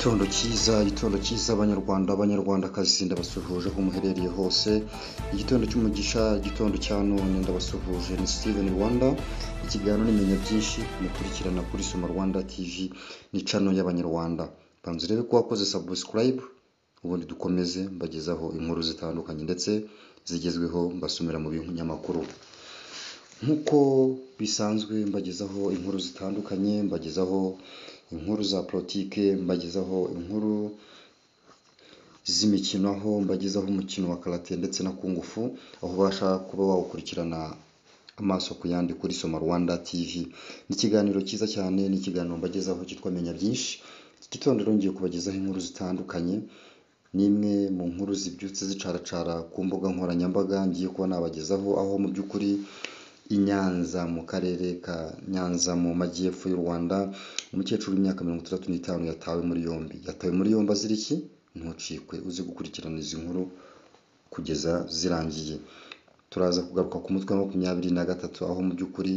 Igitondo cyiza, igitondo cyiza abanyarwanda, abanyarwandakazi ndabasuhuje aho muherereye hose, igitondo cy'umugisha, igitondo cya none ndabasuhuje, ni Steven Rwanda, ikiganiro nimenya byinshi mukurikirana kuri Soma Rwanda TV, ni channel y'abanyarwanda. Banza urebe ko wakoze subscribe, ubundi dukomeze mbagezaho inkuru zitandukanye ndetse zigezweho mbasomera mu binyamakuru. Nk'uko bisanzwe mbagezaho inkuru zitandukanye, mbagezaho inkuru za politike, mbagezaho inkuru z'imikino, aho mbagezaho umukino wa karate ndetse na kungufu, aho ubasha kuba wawukurikirana amaso ku yandi kuri Soma Rwanda TV. Ni ikiganiro cyiza cyane, ni ikiganiro mbagezaho cyitwa Menya Byinshi. Iki gitondo rero ngiye kubagezaho inkuru zitandukanye, ni imwe mu nkuru zibyutse zicaracara ku mbuga nkoranyambaga ngiye kuba nabagezaho, aho mu by'ukuri i Nyanza mu karere ka Nyanza mu majyepfo y'u Rwanda, umukecuru w'imyaka 65 yatawe muri yombi. Yatawe muri yombi azira iki? Ntucikwe, uzi gukurikirana izi nkuru kugeza zirangiye. Turaza kugaruka ku mutwe wa 23, aho mu by'ukuri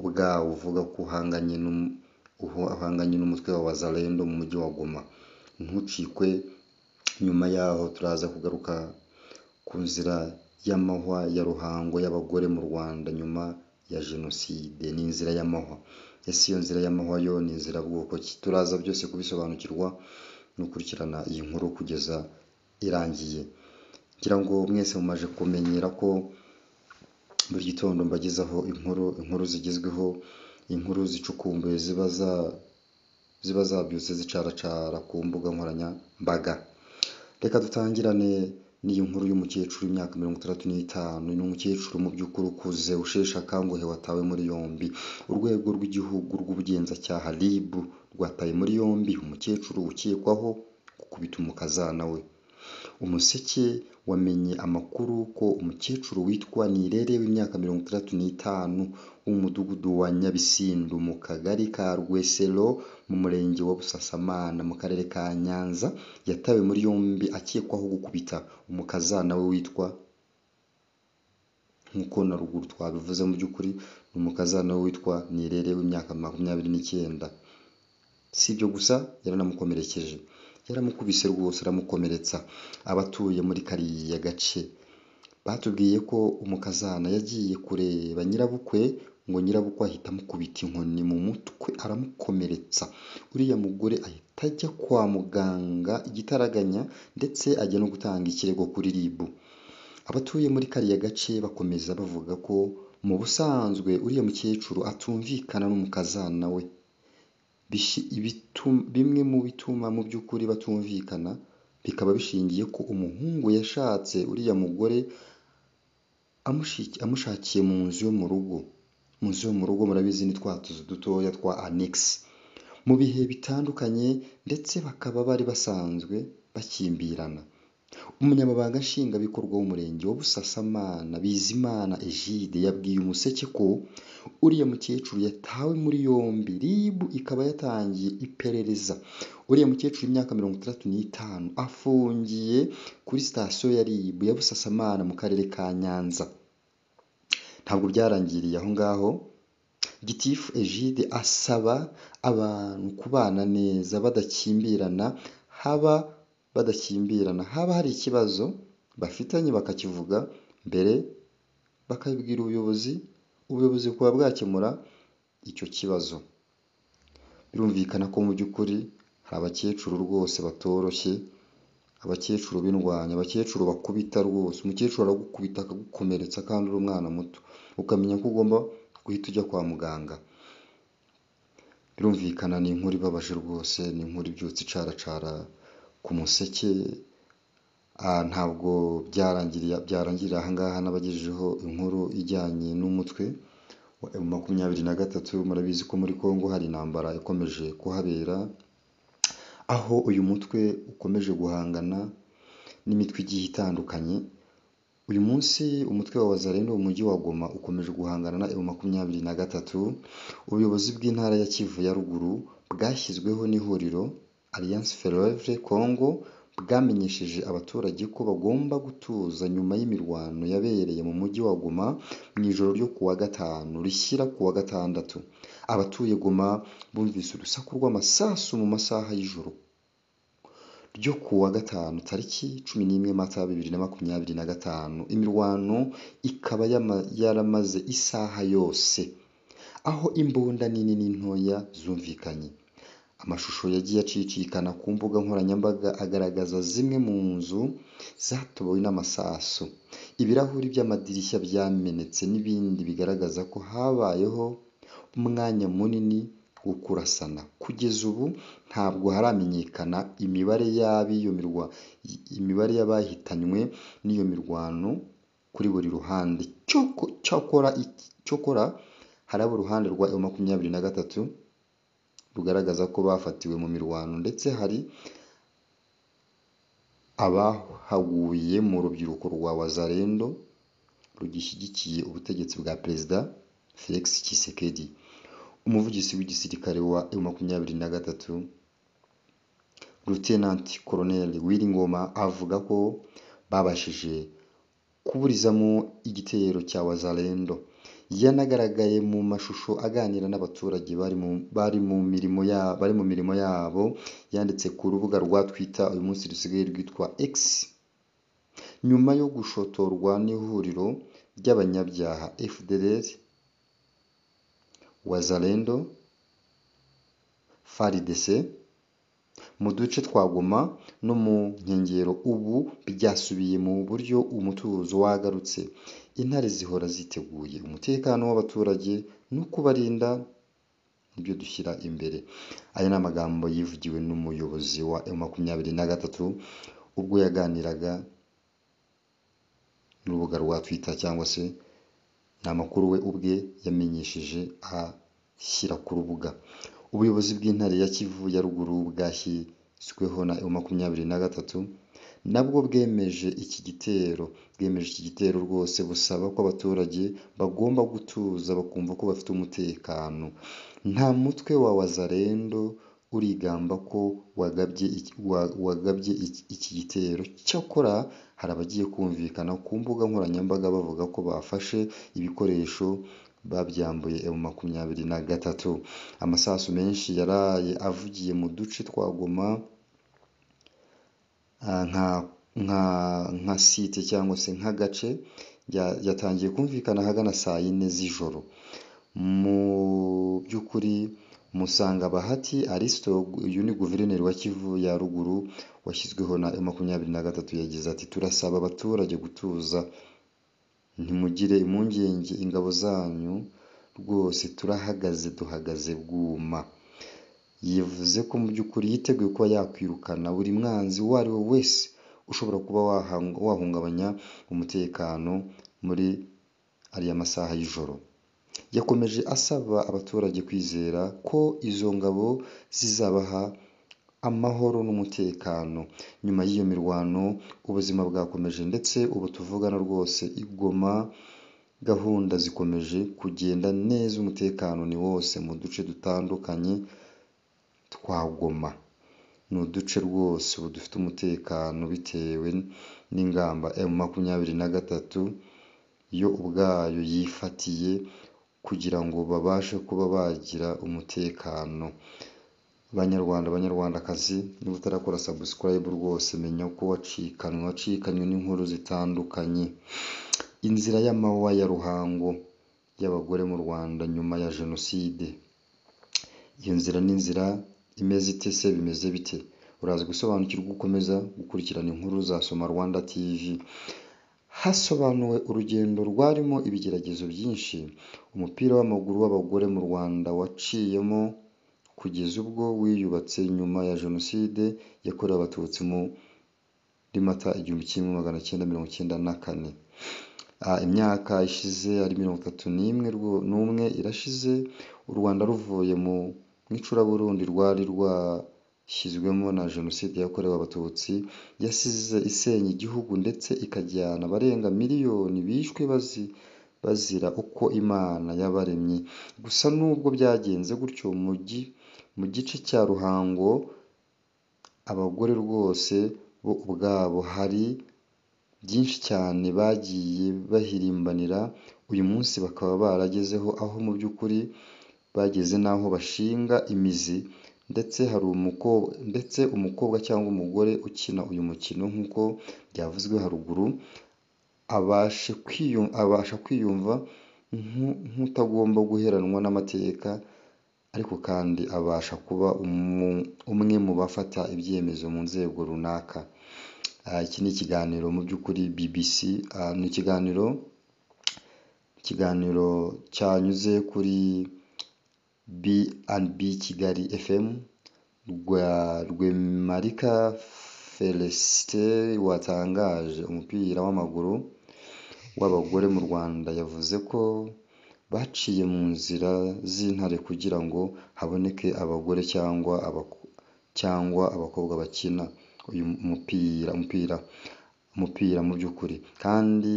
ubwawo uvuga ko uhanganye n'umutwe wa Wazalendo mu mujyi wa Goma. Ntucikwe, nyuma yaho turaza kugaruka ku nzira y'amahwa ya Ruhango y'abagore mu Rwanda nyuma ya Jenoside. Ni inzira y'amahwa. Ese iyo nzira y'amahwa yo ni inzira bwoko ki? Turaza byose kubisobanukirwa nukurikirana iyi nkuru kugeza irangiye. Ngira ngo mwese mumaze kumenyera ko buri gitondo mbagezaho inkuru, inkuru zigezweho, inkuru zicukumbuye ziba zabyutse zicaracara ku mbuga nkoranyambaga. Reka dutangirane n'iyi nkuru y'umukecuru w'imyaka 65. Ni umukecuru mu by'ukuri ukuze usheshe akanguhe watawe muri yombi. Urwego rw'igihugu rw'ubugenzacyaha RIB rwataye muri yombi umukecuru ukekwaho gukubita umukazana we. Umuseke wamenye amakuru ko umukecuru witwa Nirere w'imyaka 65 wo mu mudugudu wa Nyabisindu mu kagari ka Rwesero mu murenge wa Busasamana mu karere ka Nyanza yatawe muri yombi akekwaho gukubita umukazana we witwa, nk'uko na ruguru twabivuze, mu by'ukuri ni umukazana we witwa Nirere w'imyaka 29. Si ibyo gusa, yaranamukomerekeje, yaramukubise rwose aramukomeretsa. Abatuye muri kariya gace batubwiye ko umukazana yagiye kureba nyirabukwe, ngo nyirabukwe ahita amukubita inkoni mu mutwe aramukomeretsa. Uriya mugore ahita ajya kwa muganga igitaraganya, ndetse ajya no gutanga ikirego kuri RIB. Abatuye muri kariya gace bakomeza bavuga ko mu busanzwe uriya mukecuru atumvikana n'umukazana we. Bimwe mu bituma mu by'ukuri batumvikana bikaba bishingiye ko umuhungu yashatse uriya mugore amushakiye mu nzu yo mu rugo. Mu nzu yo mu rugo murabizi ni twa tuzu dutoya twa annexe. Mu bihe bitandukanye ndetse bakaba bari basanzwe bakimbirana. Umunyamabanga nshingwabikorwa w'umurenge wa Busasamana Bizimana Egide yabwiye Umuseke ko uriya mukecuru yatawe muri yombi, RIB ikaba yatangiye iperereza. Uriya mukecuru w'imyaka 65 afungiye kuri sitasiyo ya RIB ya Busasamana mu karere ka Nyanza. Ntabwo byarangiriye aho ngaho, Gitifu Egide asaba abantu kubana neza badakimbirana, haba hari ikibazo bafitanye bakakivuga mbere, bakabibwira ubuyobozi, ubuyobozi bukaba bwakemura icyo kibazo. Birumvikana ko mu by'ukuri hari abakecuru rwose batoroshye, abakecuru b'indwanyi, abakecuru bakubita rwose. Umukecuru aragukubita akagukomeretsa kandi uri umwana muto, ukamenya ko ugomba guhita ujya kwa muganga. Birumvikana ni inkuru ibabaje rwose, ni inkuru ibyutse icaracara ku Museke. Ntabwo byarangirira aha ngaha, n'abagejejeho inkuru ijyanye n'umutwe wa M23. Murabizi ko muri Congo hari intambara ikomeje kuhabera, aho uyu mutwe ukomeje guhangana n'imitwe igiye itandukanye. Uyu munsi umutwe wa Wazalendo mu mujyi wa Goma ukomeje guhangana na M23. Ubuyobozi bw'intara ya Kivu ya ruguru bwashyizweho n'ihuriro Alliance Fleuve Congo bwamenyesheje abaturage ko bagomba gutuza nyuma y'imirwano yabereye mu mujyi wa Goma mu ijoro ryo kuwa gatanu rishyira kuwa gatandatu. Abatuye Goma bumvise urusaku rw'amasasu mu masaha y'ijoro ryo kuwa gatanu tariki 11 Mata 2025, imirwano ikaba yaramaze isaha yose, aho imbunda nini n'intoya zumvikanye. Amashusho yagiye acicikana ku mbuga nkoranyambaga agaragaza zimwe mu nzu zatobowe n'amasasu, ibirahuri by'amadirishya byamenetse n'ibindi bigaragaza ko habayeho umwanya munini wo kurasana. Kugeza ubu ntabwo haramenyekana imibare y'abahitanywe n'iyo mirwano kuri buri ruhande. Cyokora hari abo uruhande rwa M23 rugaragaza ko bafatiwe mu mirwano, ndetse hari abahaguye mu rubyiruko rwa Wazalendo rugishyigikiye ubutegetsi bwa Perezida Felix Tshisekedi. Umuvugizi w'igisirikare wa M23 Lieutenant Colonel Willy Ngoma avuga ko babashije kuburizamo igitero cya Wazalendo. Yanagaragaye mu mashusho aganira n'abaturage bari mu mirimo yabo, yanditse ku rubuga rwa Twitter uyu munsi rusigaye rwitwa X, nyuma yo gushotorwa n'ihuriro ry'abanyabyaha FDLR, Wazalendo, FARDC mu duce twa Goma no mu nkengero. Ubu byasubiye mu buryo, umutuzo wagarutse, intare zihora ziteguye, umutekano w'abaturage no kubarinda nibyo dushyira imbere. Aya ni amagambo yivugiwe n'umuyobozi wa M23 ubwo yaganiraga n'urubuga rwa Twitter, cyangwa se ni amakuru we ubwe yamenyesheje ashyira ku rubuga. Ubuyobozi bw'intare ya Kivu ya ruguru bwashyizweho na M23 nabwo bwemeje iki gitero rwose, busaba ko abaturage bagomba gutuza bakumva ko bafite umutekano. Nta mutwe wa Wazalendo urigamba ko wagabye iki gitero. Cyakora hari abagiye kumvikana ku mbuga nkoranyambaga bavuga ko bafashe ibikoresho babyambuye M23. Amasasu menshi yaraye avugiye mu duce twa Goma nka site cyangwa se nk'agace yatangiye kumvikana ahagana saa yine z'ijoro. Mu by'ukuri Musanga Bahati Aristo, uyu ni guverineri wa Kivu ya ruguru washyizweho na M23, yagize ati: turasaba abaturage gutuza, ntimugire impungenge, ingabo zanyu rwose turahagaze, duhagaze bwuma. Yivuze ko mu by'ukuri yiteguye kuba yakwirukana buri mwanzi uwo ari we wese ushobora kuba wahungabanya umutekano muri ariya masaha y'ijoro. Yakomeje asaba abaturage kwizera ko izo ngabo zizabaha amahoro n'umutekano. Nyuma y'iyo mirwano ubuzima bwakomeje, ndetse ubu tuvugana rwose i Goma gahunda zikomeje kugenda neza, umutekano ni wose mu duce dutandukanye twa Goma. Ni uduce rwose ubu dufite umutekano bitewe n'ingamba M23 yo ubwayo yifatiye kugira ngo babashe kuba bagira umutekano. Banyarwanda, banyarwandakazi, niba utarakora subscribe rwose menya ko wacikanywe n'inkuru zitandukanye. Inzira y'amahwa ya Ruhango y'abagore mu Rwanda nyuma ya Jenoside. Iyo nzira ni inzira imeze ite se, bimeze bite? Uraza gusobanukirwa ukomeza gukurikirana inkuru za Soma Rwanda TV. Hasobanuwe urugendo rwarimo ibigeragezo byinshi umupira w'amaguru w'abagore mu Rwanda waciyemo kugeza ubwo wiyubatse nyuma ya Jenoside yakorewe Abatutsi muri Mata 1994. Imyaka ishize ari 31 irashize u Rwanda ruvuye mu icuraburindi rwari rwashyizwemo na Jenoside yakorewe Abatutsi yasize isenya igihugu ndetse ikajyana abarenga miliyoni bishwe bazira uko Imana yabaremye. Gusa nubwo byagenze gutyo mu gice cya Ruhango abagore rwose bo ubwabo hari byinshi cyane bagiye bahirimbanira, uyu munsi bakaba baragezeho aho mu by'ukuri bageze n'aho bashinga imizi, ndetse hari ndetse umukobwa cyangwa umugore ukina uyu mukino nk'uko byavuzwe haruguru, abasha kwiyumva nk'utagomba guheranwa n'amateka, ariko kandi abasha kuba umwe mu bafata ibyemezo mu nzego runaka. Iki ni ikiganiro mu by'ukuri BBC, ni ikiganiro cyanyuze kuri B&B Kigali FM, Rwemarika Felicite watangaje umupira w'amaguru w'abagore mu Rwanda, yavuze ko baciye mu nzira z'intare kugira ngo haboneke abagore cyangwa abakobwa bakina uyu mupira mu by'ukuri. Kandi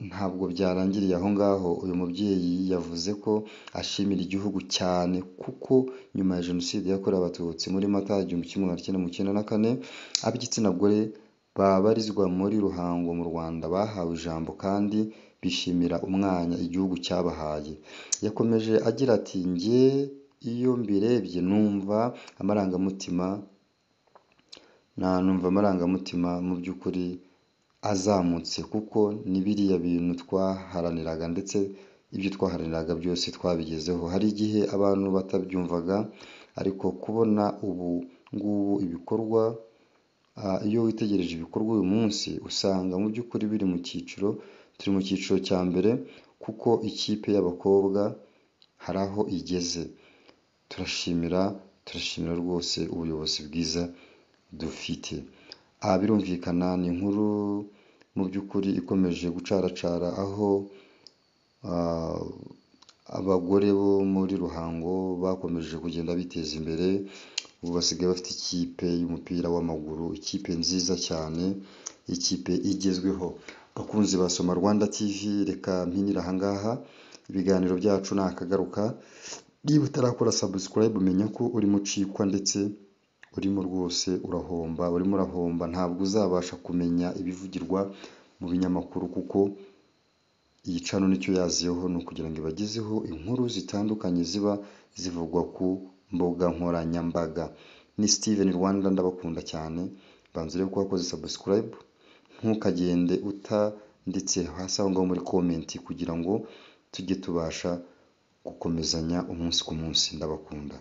ntabwo byarangiriye aho ngaho, uyu mubyeyi yavuze ko ashimira igihugu cyane kuko nyuma ya Jenoside yakorewe Abatutsi muri Mata 1994, ab'igitsina gore babarizwa muri Ruhango mu Rwanda bahawe ijambo kandi bishimira umwanya igihugu cyabahaye. Yakomeje agira ati njye iyo mbirebye numva amarangamutima mu by'ukuri azamutse, kuko ni biriya bintu twaharaniraga ndetse ibyo twaharaniraga byose twabigezeho. Hari igihe abantu batabyumvaga, ariko kubona ubu ngubu ibikorwa, iyo witegereje ibikorwa uyu munsi usanga mu by'ukuri biri mu cyiciro, turi mu cyiciro cya mbere kuko ikipe y'abakobwa hari aho igeze. Turashimira rwose ubuyobozi bwiza dufite. Birumvikana ni inkuru mu by'ukuri ikomeje gucaracara, aho abagore bo muri Ruhango bakomeje kugenda biteza imbere, ubu basigaye bafite ikipe y'umupira w'amaguru, ikipe nziza cyane, ikipe igezweho. Bakunzi ba Soma Rwanda TV, reka mpinire aha ngaha, ibiganiro byacu nakagaruka. Niba utarakora subscribe menya ko urimo ucikwa ndetse urimo rwose urahomba, urimo urahomba, ntabwo uzabasha kumenya ibivugirwa mu binyamakuru kuko iyi channel nicyo yaziyeho, ni ukugira ngo ibagezeho inkuru zitandukanye ziba zivugwa ku mbuga nkoranyambaga. Ni Steven Rwanda, ndabakunda cyane, banza urebe ko wakoze subscribe, ntukagende utanditse hasi aho ngaho muri comment kugira ngo tujye tubasha gukomezanya umunsi ku munsi. Ndabakunda.